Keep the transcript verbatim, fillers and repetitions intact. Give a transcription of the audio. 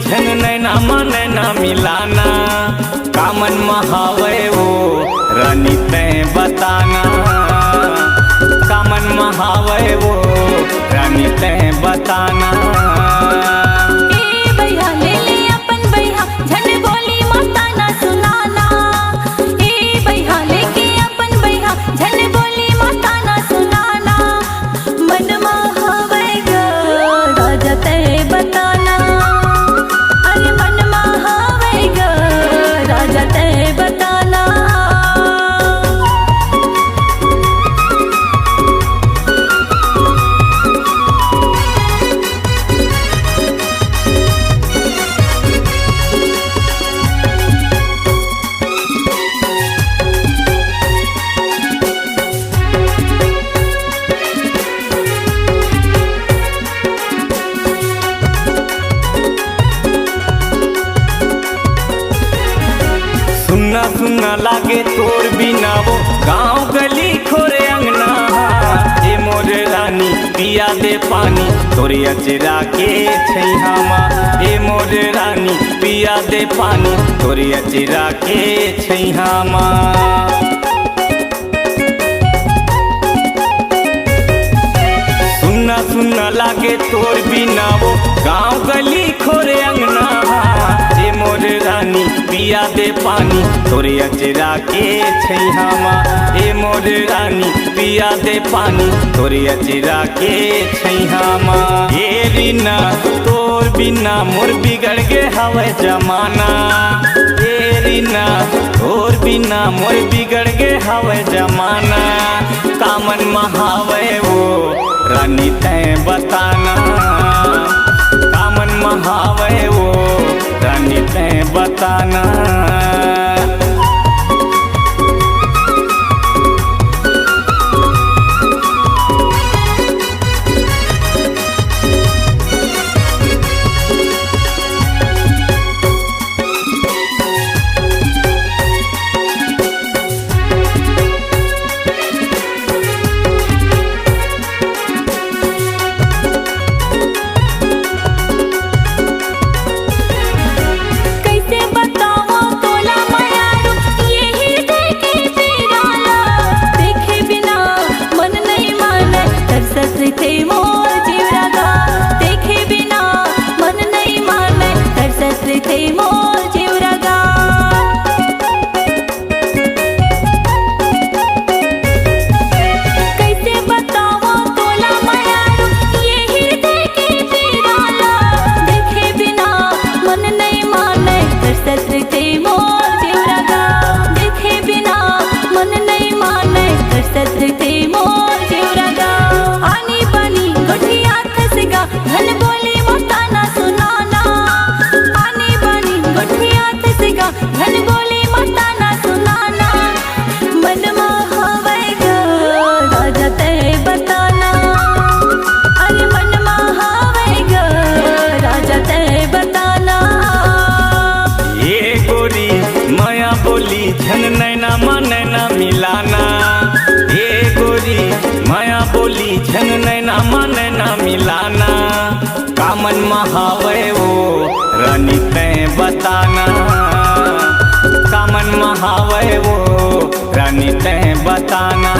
झन नैना मा नैना मिलाना, का मन मा हावय वो रानी तैं बताना, का मन मा हावय वो रानी तैं बताना। ए बइहा, ले ले अपन बइहा, झन बोली मा ताना सुनाना। ए बइहा, लेके अपन बइहा, झन बोली मा ताना सुनाना। मन मा हवय ग राजा तैं बताना, अरे मन मा हवय ग राजा तैं बताना। सुन्ना सुन्ना लागे तोर बिना वो गाँव गली खोरे अंगना। ए मोर रानी पिया दे पानी तोरे अचरा के छैहा मा। ए मोर रानी पिया दे पानी तोरे अचरा के छैहा मा। सुन्ना सुन्ना लागे तोर बिना वो गाँव गली खोरे अंगना। ए मोर रानी पिया दे पानी तोरे अचरा के छैहा मा। ए मोर रानी पिया दे पानी तोरे अचरा के छैहा मा। ए रीना तोर बिना मोर बिगड़ गे हवय जमाना। ए रीना तोर बिना मोर बिगड़ गे हवय जमाना। का मन मा हावय वो रानी तैं बताना, का मन मा हावय वो रानी तैं बताना। कइसे बतावं तोला मयारू, ये हृदय के पीरा ला। देखे बिना मन नइ मानय, तरसत रहिथे मोर जीवरा गा। देखे बिना मन नइ मानय, तरसत रहिथे मोर जीवरा गा। कइसे बतावं तोला मयारू, ये हृदय के पीरा ला। देखे बिना मन नइ मानय, तरसत रहिथे मोर जीवरा गा। देखे बिना मन नइ मानय, तरसत रहिथे मोर जीवरा गा। आनी बानी गोठियाथस गा, झन बोली मा ताना सुनाना। आनी बानी गोठियाथस गा, झन बोली मा ताना सुनाना। मन मा हवय ग राजा तैं बताना, अरे मन मा हवय ग राजा तैं बताना। ए गोरी मया बोली झन नैना मा नैना मिलाना। ए गोरी मया बोली झन नैना मा नैना मिलाना। का मन मा हावय वो रानी तैं बताना, का मन मा हावय वो रानी तैं बताना।